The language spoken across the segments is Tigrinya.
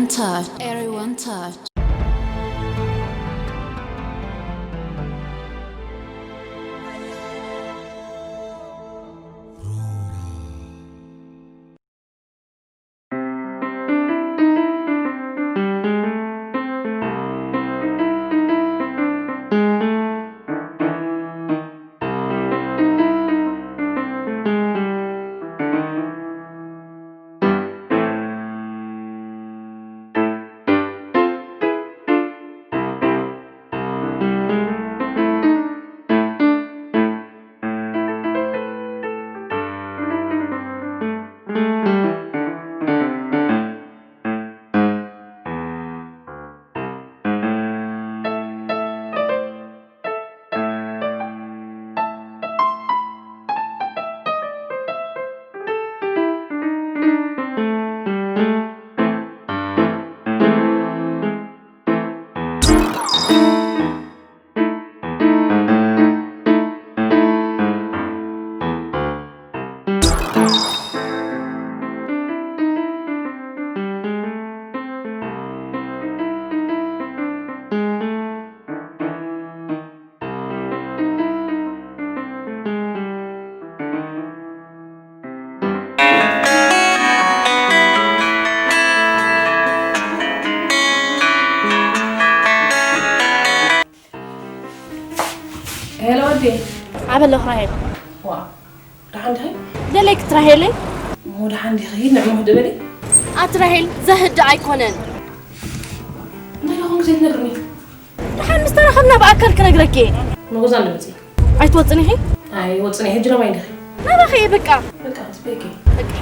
Touch. Everyone touch. ሄሎ ወዴ። ኣበለኹ ራሄል። ዋ፣ ደሓን ዲኺ? ደለይክ ራሄለይ። እሞ ደሓን ዲኺ? ንዕሞ ህድእ በሊ። ኣቲ ራሄል፣ ዘህድእ ኣይኮነን። እንታይ ደኾንክ ዘይትነግርኒ? ደሓን ምስ ተራኸብና ብኣካል ክነግረኪ እየ። ንጉዛ ንመጽእ። ኣይትወጽን ኢኺ? ኣይወጽን እየ። ሕጂ ናባይ ዲኺ? ናባኺ እየ በቃ። በቃ፣ ጽበይኪ። በቃ።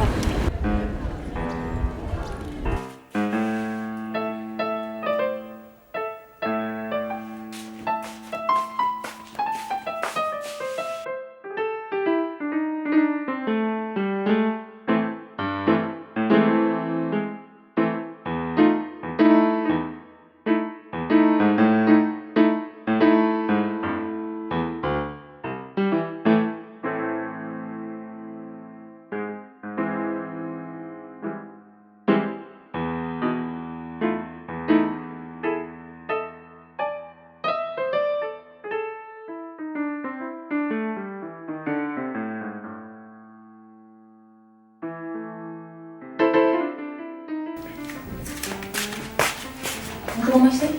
እንክሮ ማይሰይ?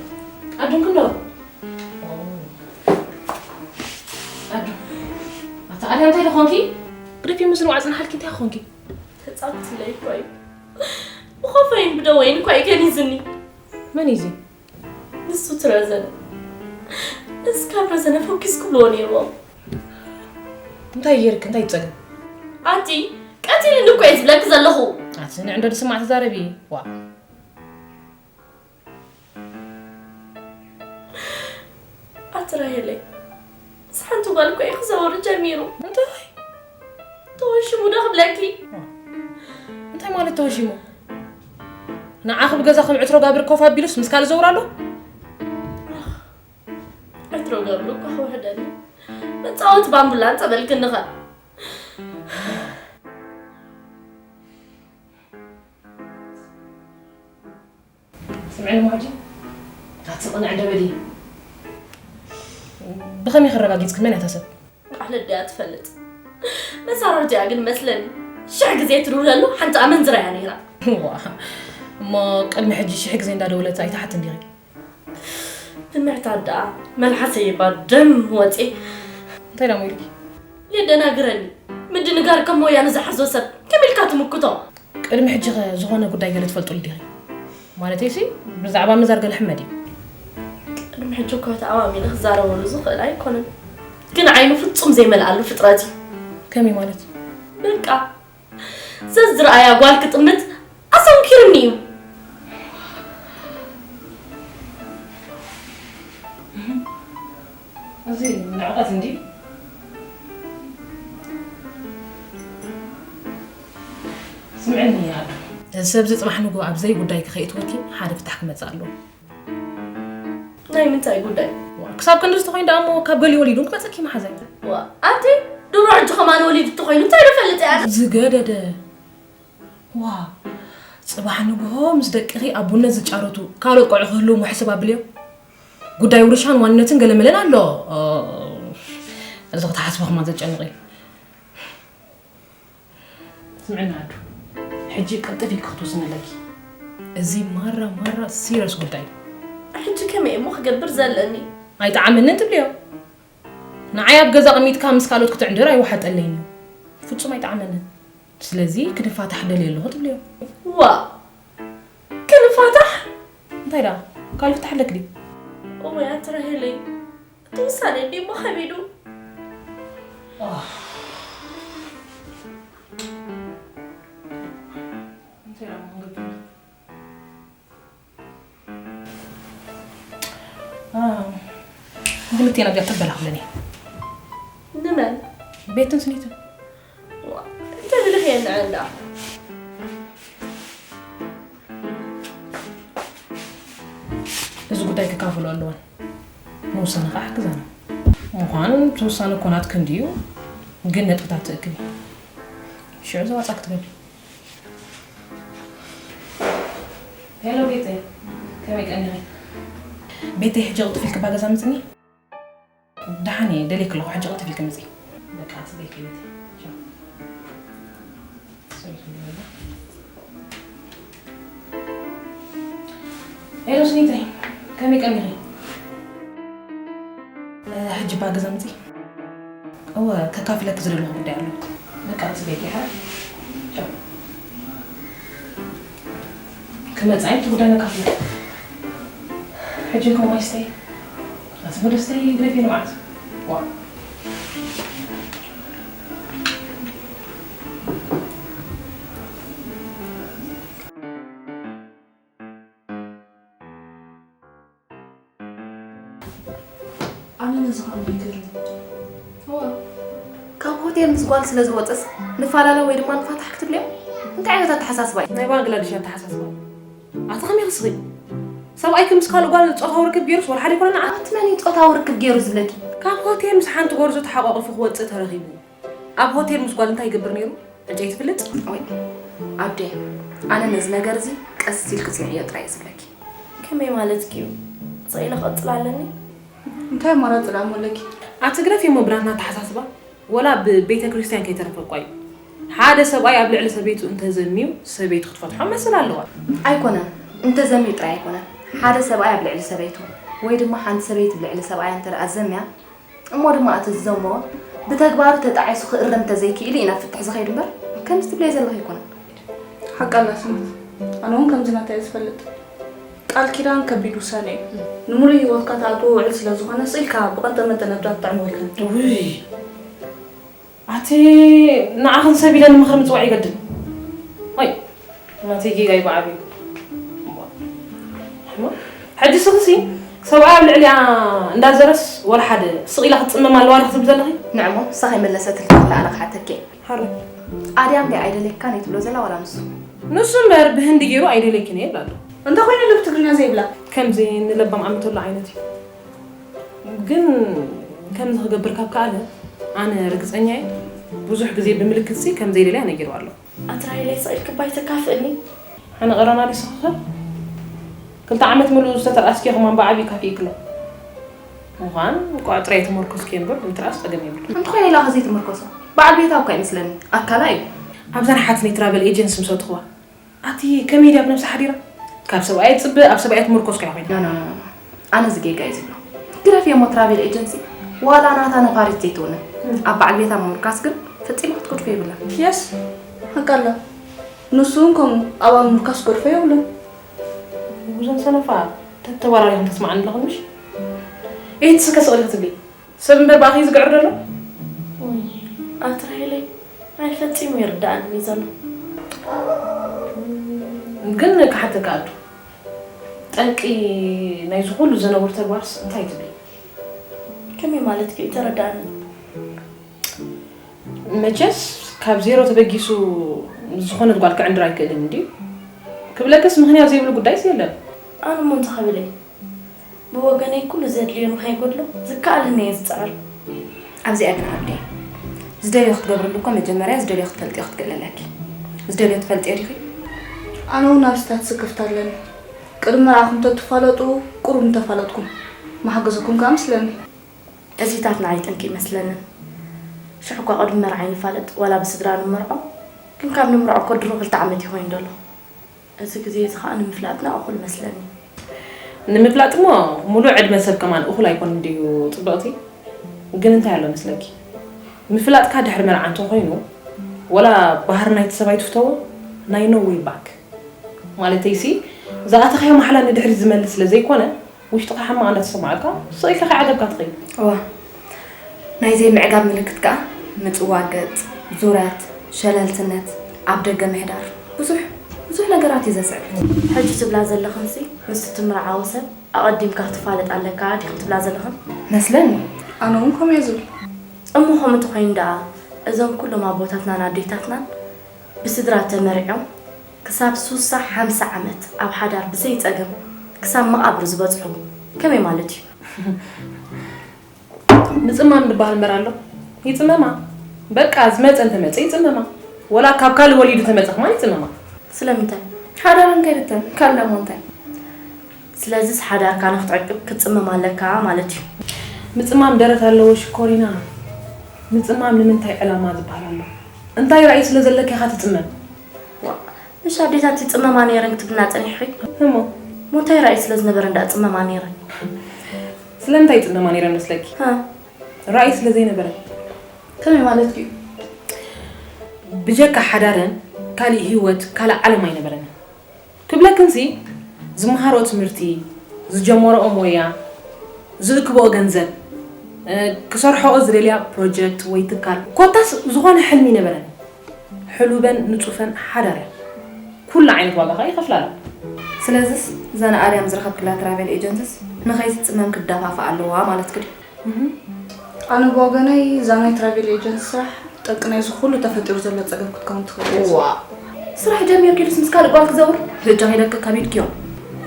ኣዱን ክንዶ? ኣዱ። ኣታ ኣድያ እንታይ ደኾንኪ? ግደፊ፣ ምስ ንዋዕ ጽንሓልኪ እንታይ ኾንኪ? ተጻብትለይ እኮ እዩ። ብኾፈይን ብደወይን እኮ እዩ ገኒዝኒ። መን እዩ እዚ? ንሱ እቲ ረዘነ። እዚ ካብ ረዘነ ፈኪስ ክብልዎ ነይርዎም። እንታይ ገይርክ? እንታይ እዩ ጸገም? ኣቲ ቀቲልኒ እኮ እየ ዝብለኪ ዘለኹ። ኣቲ ንዕንዶ ዝስማዕ ተዛረቢ። ዋ። ኣቲ ራሄለይ፣ ምስ ሓንቲ ጓል እኮ እዩ ክዘውር ጀሚሩ። እንታይ? ተወሽሙ ዶ ክብለኪ? እንታይ ማለት ተወሽሙ? ንዓኺ ብገዛኺ ብዕትሮ ጋብር ኮፍ ኣቢሉስ ምስ ካልእ ዘውር ኣሎ? ዕትሮ ጋብር እኮ ክውሕደኒ። መጻወቲ ባምቡላን ጸበል ክንኸ። ስምዕኒ ማጂ፣ ኣቲ ቅንዕ ደበሊ። ብኸመይ ከረጋጊጽክ? መን እያ እታ ሰብ? ባዕለ ድያ ትፈልጥ። መሳርርቲኣ ግን መስለኒ ሽሕ ግዜ ትድውለሉ ሓንቲ ኣመንዝራ እያ ነይራ። ዋ፣ እሞ ቅድሚ ሕጂ ሽሕ ግዜ እንዳደወለት ኣይትሓትን ዲኺ? ብምዕታብ ደኣ መልሓሰይ እባ ደም ወጼ። እንታይ ደሞ ኢልኪ? የደናግረኒ። ምድንጋር ከም ሞያ ንዝሓዞ ሰብ ከመይ ኢልካ ትምክቶ? ቅድሚ ሕጂ ኸ ዝኾነ ጉዳይ ገለ ትፈልጡሉ ዲኺ? ማለተይሲ ብዛዕባ ምዛር ገለ ሕመድ እዩ። ቅድሚ ሕጂ እኮ ተኣማሚነ ክዛረበሉ ዝኽእል ኣይኮነን። ግን ዓይኑ ፍጹም ዘይመልኣሉ ፍጥረት እዩ። ከመይ ማለት? በቃ፣ ዘዝረኣያ ጓል ክጥምት ኣሰንኪሩኒ እዩ። እዚ ንዕቐት እንድዩ። ስምዕኒ ኣዱ። እዚ ሰብ እዚ ጽባሕ ንግሆ ኣብ ዘይጉዳይኪ ከይእትወኪ ሓደ ፍታሕ ክመጽእ ኣለዎ። ናይ ምንታይ ጉዳይ? ዋ፣ ክሳብ ክንድዚ ተኾይኑ ደኣ እሞ ካብ ገሊኡ ወሊዱ ክመጸኪ መሓዛይ። ዋ፣ ኣንቲ ድሮ ሕጂ ከማን ወሊዱ ተኾይኑ እንታይ ዶ ፈልጥ እያ? ዝገደደ። ዋ፣ ጽባሕ ንግሆ ምስ ደቅኺ ኣቦነት ዝጫረቱ ካልኦት ቆልዑ ክህልዉ ምሕስብ ኣብልዮ። ጉዳይ ውርሻን ዋንነትን ገለመለን ኣሎ። ኦ፣ እዚ ክትሓስቢ ከማን ዘጨንቕ እዩ። ስምዕና ኣዱ፣ ሕጂ ቅልጥፍ ኢልኪ ክትውስኒ ኣለኪ። እዚ ማራ ማራ ሲሪየስ ጉዳይ እዩ። ሕጂ ከመይ እሞ ክገብር ዘለኒ? ኣይጠዓመንን ትብልዮ። ንዓይ ኣብ ገዛ ኣቐሚጥካ ምስ ካልኦት ክትዕንድር ኣይወሓጠለይን እዩ። ፍጹም ኣይጠዓመንን። ስለዚ ክንፋታሕ ደልየ ኣለኹ ትብልዮ። ዋ፣ ክንፋታሕ? እንታይ ደኣ? ካልእ ፍታሕ ኣለኪ ድዩ? እወ፣ ኣቲ ራሄለይ፣ እቲ ውሳነ እንዲሞ ከቢዱ። ኣህ። እንታይ ደኣ ክንገብር? ኣም፣ ክልቴና ቢያ ተበላኽለኒ። ንመን? ቤትን ስኒትን። ዋ፣ እንታይ ብልኽየን ንዐን ደኣ? እዚ ጉዳይ ክካፈሎ ኣለወን። ንውሳነ ከዓ ሓግዘና። ምዃን እቲ ውሳነ እኮ ናትክን ድዩ? ግን ነጥብታት ትእክቢ። ሽዑ ዘዋፃ ክትገብሪ። ሄሎ ቤተይ፣ ከመይ ቀኒኺ? ቤተይ፣ ሕጂ ቅልጥፍ ኢልኪ እባ ገዛ ምፅኒ። ደሓን እየ፣ ደልየኪ ኣለኹ። ሕጂ ቅልጥፍ ኢልኪ ምፂ። በቃ፣ ጽበይኪ ቤተይ። ቻው። ሄሎ ስኒተይ፣ ከመይ ቀኒኺ? እ፣ ሕጂ እባ ገዛ ምፂ። እወ፣ ከካፍለኪ ዝደለኹ ጉዳይ ኣሎ። በቃ፣ ጽበይኪ፣ ሓ? ቻው። ክመጽእ እዩ፣ እቲ ጉዳይ ነካፍለኪ። ሕጂ እንኮ ማይ ስተይ። ኣቲ በደስተይ ግደፊ ንመዓት። ዋ። ኣነ ነዚ ኸኣ ይገርም። እዋ፣ ካብ ሆቴል ምስ ጓል ስለ ዝወጽስ ንፈላለ ወይ ድማ ንፋታሕ ክትብልዮ? እንታይ ዓይነት ኣተሓሳስባ እዩ? ናይ ባንግላዴሽ ኣተሓሳስባ። ኣቲ ከመይ ክስኺ? ሰብኣይኪ ምስ ካልእ ጓል ጾታዊ ርክብ ገይሩስ ወላ ሓደ ኣይኮነን ንዓ? ኣቲ መን እዩ ጾታዊ ርክብ ገይሩ ዝብለኪ? ካብ ሆቴል ምስ ሓንቲ ጎርዞ ተሓቋቒፉ ክወጽእ ተረኺቡ። ኣብ ሆቴል ምስ ጓል እንታይ ይገብር ነይሩ? ዕንጨይቲ ይፍልጥ? ወይ፣ ኣዴ፣ ኣነ ነዚ ነገር እዚ ቀስ ኢልኪ ጽንዕዮ ጥራይ እየ ዝብለኪ። ከመይ ማለትኪ እዩ? ስቕ ኢለ ክቕጽል ኣለኒ? እንታይ ኣማራጺ ደኣ እሞ ኣለኪ? ኣቲ ግደፍዮ እሞ ብናትና ኣተሓሳስባ፣ ወላ ብቤተ ክርስቲያን ከይተረፈ እኳ እዩ። ሓደ ሰብኣይ ኣብ ልዕሊ ሰበይቱ እንተዘምዩ፣ ሰበይቱ ክትፈትሖ መሰል ኣለዋ። ኣይኮነን፣ እንተዘምዩ ጥራይ ኣይኮነን። ሓደ ሰብኣይ ኣብ ልዕሊ ሰበይቱ፣ ወይ ድማ ሓንቲ ሰበይቲ ኣብ ልዕሊ ሰብኣያ እንተ ደኣ ዘምያ፣ እሞ ድማ እቲ ዝዘሞ ብተግባሩ ተጣዒሱ ክእረም እንተዘይክኢሉ ኢና ፍትሕ ዝኸይድ እምበር፣ ከምዚ ትብለዮ ዘለኺ ኣይኮነን። ሓቃ ኣላ ስኒት፣ ኣነ እውን ከምዚ ናታ እየ ዝፈልጥ። ቃል ኪዳን ከቢድ ውሳነ እዩ። ንምሉእ ህይወትካ ትኣትዎ ውዕል ስለ ዝኾነ፣ ስቕ ኢልካ ብቐንጠ መጠን ኣዳትዕ ንበልካ። ውይ፣ ኣቲ ንዓኽን ሰብ ኢለ ንምኽሪ ምጽዋዕ ይገድል። ወይ፣ ናተይ ጌጋ እዩ ብዓብዩ። ሕጂ ስኽሲ ሰብኣይ ኣብ ልዕሊኣ እንዳዘረስ ወላ ሓደ ስቕ ኢላ ክትጽመም ኣለዋ ዶ ክትብል ዘለኺ? ንዕሞ፣ ንሳ ከይመለሰትልኪ ከላ ኣነ ክሓተኪ እየ። ሓረ። ኣድያም ደይ ኣይደለካን እየ ትብሎ ዘላ ዋላ ንሱ? ንሱ እምበር ብህንዲ ገይሩ ኣይደለይክን እየ ይብላ ኣሎ። እንተኾይኑ ልብ ትግርኛ ዘይብላ። ከምዚ ንለባም ኣምተሎ ዓይነት እዩ። ግን ከምዚ ክገብር ካብ ከኣለ ኣነ ርግጸኛ እየ። ብዙሕ ግዜ ብምልክትሲ ከም ዘይደልያ ነጊርዋ ኣሎ። ኣቲ ራሄለይ ስቕ ኢልኪ እባ ኣይተካፍእኒ። ኣነ ቀረና ድዩ ስኽኽር? ክልተ ዓመት ምሉእ ዝተተርኣስኪ ከማን ብዓብዩ ካፊእክሎ። ምዃን ቆዕ ጥራይ ተመርኮስኪ እምበር ምትርኣስ ጸገም የብሉ። እንተኾይነ ኢላ ከ ዘይትምርኮሶ? በዓል ቤታ እኳ ይመስለኒ ኣካላ እዩ። ኣብዛ ንሓትኒ ትራቨል ኤጀንሲ ምስ ኣትኽዋ ኣቲ ከመይ ድያ ብነብሳ ሓዲራ? ካብ ሰብኣየ ትጽበ ኣብ ሰብኣየ ትምርኮስ እኮ እያ ኮይና። ኖ፣ ኖ፣ ኖ፣ ኖ። ኣነ እዚ ጌጋ እዩ ዝብሎ። ግደፍዮ እሞ ትራቨል ኤጀንሲ ዋላ ናታ ነፋሪት ዘይትውንን። እም። ኣብ በዓል ቤታ ምምርካስ ግን ፈጺሙ ክትገድፎ የብላን። የስ፣ ሓቃ ኣላ። ንሱ እውን ከምኡ ኣብኣ ምምርካስ ክገድፎ የብሉን። እዘን ሰነፋ ተተባራሪኹም ተስማዕኒ ኣለኹም ምሽ? ኤትስ ከስቕልክ ትብሊ? ሰብ እምበር ብኣኺ ዝግዕር ዘሎ? ውይ፣ ኣቲ ራሄለይ፣ ኣይ ፈጺሙ ይርድኣኒ ዘሎ። ግን ክሓተካ ኣዱ፣ ጠንቂ ናይዚ ኩሉ ዘነውር ተግባርስ እንታይ ትብሊ? ከመይ ማለትኪ እዩ? ተረድኣኒ። መቸስ ካብ ዜሮ ተበጊሱ ምስ ዝኾነት ጓል ክዕንድር ኣይክእልን እንድዩ። ክብለክስ ምኽንያት ዘይብሉ ጉዳይስ የለን። ኣነ እሞ እንታይ ክብል እየ? ብወገነይ ኩሉ ዘድልዮ ንኸይጎድሎ ዝከኣለኒ እየ ዝጽዕር። ኣብዚኣ ግን ዓብደ፣ ዝደልዮ ክትገብርሉ እኮ መጀመርያ ዝደልዮ ክትፈልጥዮ ክትክእሊ ኣለኪ። ዝደልዮ ትፈልጥዮ ዲኺ? ኣነ እውን ኣብዚ ስታትስ ስክፍታ ኣለኒ። ቅድሚ መርዓኹም ተትፋለጡ ቁሩብ ምተፋለጥኩም። ምሓገዘኩም ከኣ መስለኒ። እዚታት ንዓይ ጠንቂ ይመስለንን። ሽሕ እኳ ቅድሚ መርዓ ይንፋለጥ ዋላ ብስድራ ንምርዖ፣ ግን ካብ ንምርዖ እኮ ድሮ ክልተ ዓመት ይኾይን ደሎ። እዚ ግዜ እዚ ኸኣ ንምፍላጥና እኹል መስለኒ። ንምፍላጥ እሞ ሙሉእ ዕድመ ሰብ ከማን እኹል ኣይኮን ድዩ ጽብቕቲ? ግን እንታይ ኣሎ መስለኪ? ምፍላጥካ ድሕሪ መርዓ እንተኾይኑ፣ ወላ ባህሪ ናይቲ ሰብኣይ ትፍተዎ፣ ናይ no way back። ማለተይሲ፣ ዝኣተኻዮ ማሕላ ንድሕሪት ዝመልስ ስለ ዘይኮነ፣ ውሽጥኻ ሕማቕ እንዳተሰማዓካ፣ ስቕ ኢልካ ከይዓገብካ ትኸይድ። እዋ፣ ናይ ዘይምዕጋብ ምልክት ከኣ ምጽዋር ገጽ፣ ዙረት፣ ሸለልትነት፣ ኣብ ደገ ምሕዳር፣ ብዙሕ፣ ብዙሕ ነገራት እዩ ዘስዕብ። ሕጂ ትብላ ዘለኽንሲ፣ ምስቲ ትምርዓዎ ሰብ ኣቐዲምካ ክትፋለጥ ኣለካ ዲኽን ትብላ ዘለኽን? መስለኒ። ኣነ እውን ከምኡ እየ ዝብል። እሞ ከምኡ እንተኾይኑ ደኣ፣ እዞም ኩሎም ኣቦታትናን ኣዴታትናን ብስድራ ተመርዕዮም ክሳብ ሱሳ ሓምሳ ዓመት ኣብ ሓዳር ብዘይ ጸገም ክሳብ መቓብር ዝበጽሑ ከመይ ማለት እዩ? ምጽማም ዝበሃል እምበር ኣሎ። ይጽመማ። በቃ ዝመጸ እንተመጸ ይጽመማ። ወላ ካብ ካልእ ወሊዱ ተመጸ ከማን ይጽመማ። ስለምንታይ? ሓዳረን ከይብተን፣ ካልእ ደሞ እንታይ? ስለዚስ ሓዳርካ ንክትዕቅብ ክትጽመም ኣለካ ማለት እዩ። ምጽማም ደረት ኣለዎ ሽኮሪና። ምጽማም ንምንታይ ዕላማ ዝበሃል ኣሎ? እንታይ ራእይ ስለ ዘለኪ ኢኻ ትጽመም? ዋ፣ ምሽ ኣዴታት ይጽመማ ነይረን ክትብልና ጸኒሕኺ? እሞ? እሞ እንታይ ራእይ ስለ ዝነበረን ደኣ ጽመማ ነይረን? ስለምንታይ ይጽመማ ነይረን መስለኪ? ሃ? ራእይ ስለ ዘይነበረን። ከመይ ማለት እዩ? ብጀካ ሓዳረን ካልእ ህይወት፣ ካልእ ዓለም ኣይነበረንን። ክብለክንሲ፣ ዝመሃርኦ ትምህርቲ፣ ዝጀመርኦ ሞያ፣ ዝእክብኦ ገንዘብ፣ እ፣ ክሰርሕኦ ዝደልያ ፕሮጀክት ወይ ትካል፣ ኮታስ ዝኾነ ሕልሚ ነበረን። ሕሉበን ንጹፈን ሓዳር እያ። ኩሉ ዓይነት ዋጋ ኸኣ ይኸፍላላ። ስለዝስ፣ እዛ ንኣርያም ዝረኸብክላ ትራቨል ኤጀንትስ ንኸይትጽመም ክትደፋፍኣ ኣለዋ ማለትኪ ድዩ? እህ። ኣነ ብወገነይ፣ እዛ ናይ ትራቨል ኤጀንሲ ስራሕ ጠንቂ ናይዚ ኩሉ ተፈጢሩ ዘሎ ጸገም ክትከውን ትኽእል እያ። ዋ፣ ስራሕ ጀሚርኪ ድስ ምስ ካልእ ጓል ክዘውር? በጃኺ ደቂ ከቢድኪ እዮም።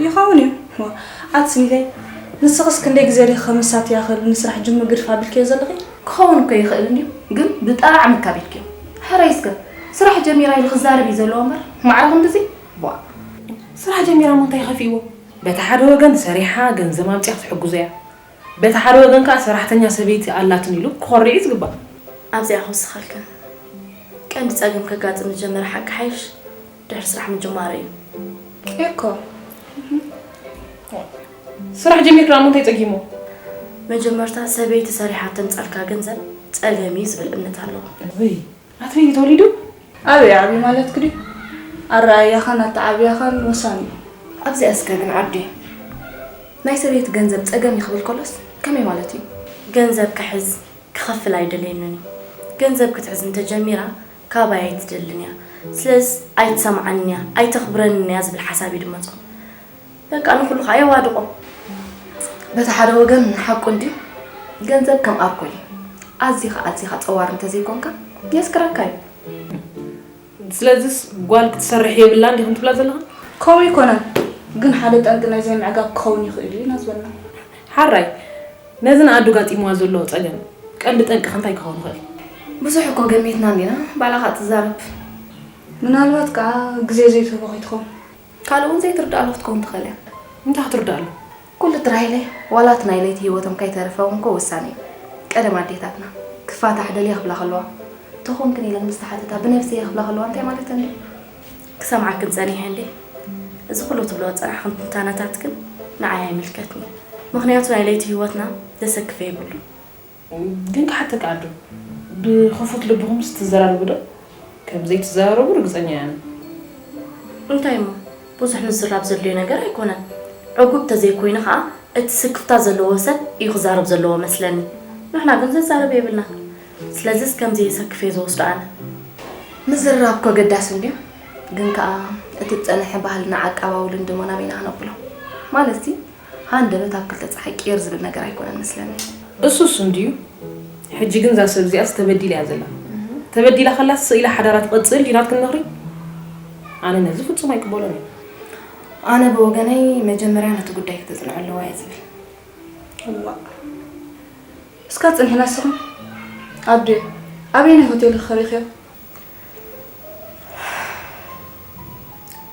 ይኸውን እዩ። ዋ፣ ኣቲ ስኒተይ፣ ንስኽስ ክንደይ ግዜ ዲኺ ከም እንሳት ይኣኽል ንስራሕ ጅምር ግድፍ ኣቢልክዮ ዘለኺ? ክኸውን እኮ ይኽእል እንድዩ፣ ግን ብጣዕሚ ከቢድኪ እዮም። ሕራይ እስከ፣ ስራሕ ጀሚራ ኢሉ ክዛረብ እዩ ዘለዎ እምበር፣ ማዕረ ክንድዚ? ቧ። ስራሕ ጀሚራ እሞ እንታይ ከፊእዎ? በቲ ሓደ ወገን ሰሪሓ ገንዘብ ኣምጺኣ ክትሕግዞ እያ። በቲ ሓደ ወገን ከኣ ሰራሕተኛ ሰበይቲ ኣላትን ኢሉ ክኾርዕ እዩ ዝግባእ። ኣብዚኣ ክውስኸልክን። ቀንዲ ጸገም ከጋጥም ዝጀመረ ሓቂ ሓይሽ ድሕሪ ስራሕ ምጅማሩ እዩ። እኮ። ስራሕ ጀሚርካ ደኣ እሞ እንታይ ጸጊሙ? መጀመርታ ሰበይቲ ሰሪሓ ተምጻልካ ገንዘብ ጸገም እዩ ዝብል እምነት ኣለዎ። እይ፣ ኣቲ ቤቢ ተወሊዱ? ኣበይ ዓብዩ ማለትኪ ድዩ? ኣረኣእያኻን ኣተዓብያኻን ወሳኒ እዩ። ኣብዚኣ እስከ ግን ዓዲ፣ ናይ ሰበይቲ ገንዘብ ጸገም እዩ ክብል ከሎስ ከመይ ማለት እዩ? ገንዘብ ክሕዝ ክኸፍል ኣይደልየንን እዩ። ገንዘብ ክትሕዝ እንተጀሚራ ካባይ ኣይትደልን እያ። ስለዚ ኣይትሰምዓንን እያ፣ ኣይተኽብረንን እያ ዝብል ሓሳብ እዩ ድመጾ። በቃ ንኹሉ ኸኣ የዋድቖ። በቲ ሓደ ወገን ሓቁ እንድዩ፣ ገንዘብ ከም ኣርኮ እዩ። ኣዚኻ ኣዚኻ ጸዋር እንተዘይኮንካ የስክረካ እዩ። ስለዚስ ጓል ክትሰርሕ የብላን ዲኹም ትብላ ዘለኹም? ከምኡ ኣይኮነን፣ ግን ሓደ ጠንቂ ናይ ዘይምዕጋብ ክኸውን ይኽእል እዩ ኢና ዝበልና። ሓራይ፣ ነዚ ንኣዱ ጋጢምዋ ዘሎ ጸገም ቀንዲ ጠንቂ ከ እንታይ ክኸውን ይኽእል? ብዙሕ እኮ ገሚትና እንዲና፣ ባዕላ ኸኣ ትዛረብ። ምናልባት ከኣ ግዜ ዘይትህቦ ከይትኸውን። ካልእ እውን ዘይትርድኣሉ ክትከውን ትኽእል እያ። እንታይ ክትርድኣሉ? ኩሉ እቲ ራሄለይ፣ ዋላ እቲ ናይ ለይቲ ህይወቶም ከይተረፈ እውን እኮ ውሳኔ እዩ። ቀደም ኣዴታትና፣ ክፋታሕ ደልየ ክብላ ከለዋ፣ ተኾንክን ኢለን ምስ ተሓተታ፣ ብነብሰይ እየ ክብላ ከለዋ እንታይ ማለተን ድዩ? ክሰምዓክን ጸኒሐ እንዴ? እዚ ኩሉ ትብልኦ ዝጸናሕክን ትንታነታት ግን ንዓይ ኣይምልከትን'ዩ። ምኽንያቱ ናይ ለይቲ ህይወትና ዘሰክፈ የብሉን። ግን ክሓተካ ኣዱ፣ ብኽፉት ልብኹምስ ትዘራረቡ ዶ? ከም ዘይትዘራረቡ ርግጸኛ እየ ኣነ። እንታይ እሞ? ብዙሕ ምዝራብ ዘድልዮ ነገር ኣይኮነን። ዕጉብ ተዘይኮይኑ ኸኣ፣ እቲ ስክፍታ ዘለዎ ሰብ እዩ ክዛረብ ዘለዎ መስለኒ። ንሕና ግን ዘዛርብ የብልናን። ስለዚስ ከም ዘየሰክፍ እየ ዝወስዶ ኣነ። ምዝርራብ እኮ ኣገዳሲ እንድዩ፣ ግን ከኣ እቲ ዝጸንሐ ባህልና ዓቃባዊ ልምዲ እሞ ናበይና ክነብሎ? ማለትሲ፣ ሃንደበት ኣብ ክልተ ጸሓይ ቅይር ዝብል ነገር ኣይኮነን መስለኒ። እሱስ እንድዩ። ሕጂ ግን እዛ ሰብ እዚኣስ ተበዲላ እያ ዘላ። እህ። ተበዲላ ከላስ ስኢላ ሓዳራ ትቐጽል ድዩ ናትክን ምኽሪ? ኣነ ነዚ ፍጹም ኣይቅበሎን እየ። ኣነ ብወገነይ መጀመርያ ነቲ ጉዳይ ክተጽንዖ ኣለዋ እየ ዝብል። እዋእ። እስከ ጽንሒ ንስኺ። ኣዱየ፣ ኣበየናይ ሆቴል ኢኺ ከሪኽዮ?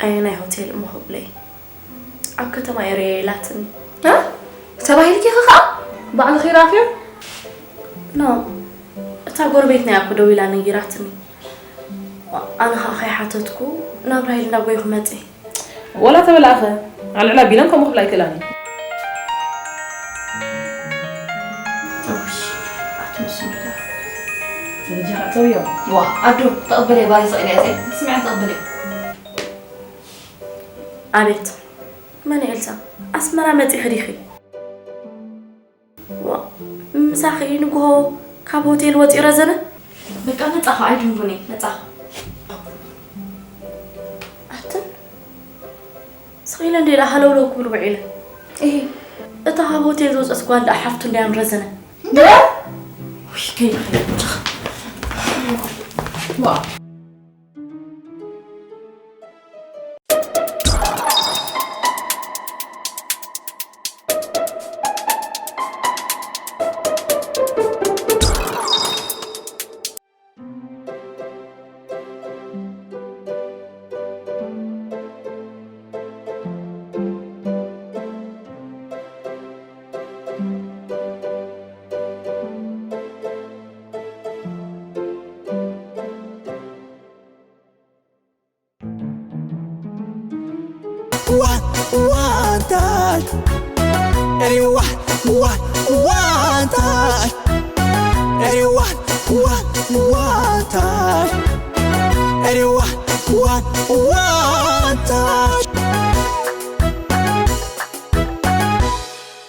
ኣየናይ ሆቴል እሞ ክብለይ? ኣብ ከተማ ኤርያ ኢላትኒ። እ? ተባሂልኪ ኸ? ባዕልኺ ራኺዮ? ኖ፣ እታ ጎረቤትና እያ እኮ ደዊላ ነጊራትኒ። ኣነ ኸዓ ከይሓተትኩ ናብራ ኢል ናብ ጎይኹ መፅእ። ወላ ተበላእኸ፣ ኣልዕላ ቢለን ከምኡ ክብላ ኣይክእላን እየ። እውይ፣ ኣትምስሉ ዳ። ልጅ ሓተውዮ። ዋ፣ ኣዶ፣ ተቐበልየ ባሪ ስቕ ኢለ እየ። ስምዐ፣ ተቐበልየ። ኣቤት፣ መን ኤልሳ? ኣስመራ መጺኺ ዲኺ? ዋ፣ ምሳኺ ንግሆ ካብ ሆቴል ወጺኡ ረዘነ? በቃ መጻኹ፣ ኣይድንጉኒ፣ መጻኹ። ኣትን፣ ስቕ ኢለ እንደ ኢላ ሃለውለው ክብል ውዒለ። እሂ፣ እታ ካብ ሆቴል ዝወጸት ጓል ደኣ ሓፍቱ እንዳያን ረዘነ። እንደ? ውይ፣ ከይደ፣ ከይደ፣ ብቻ። ዋ። What, what, that? Any what, what, what?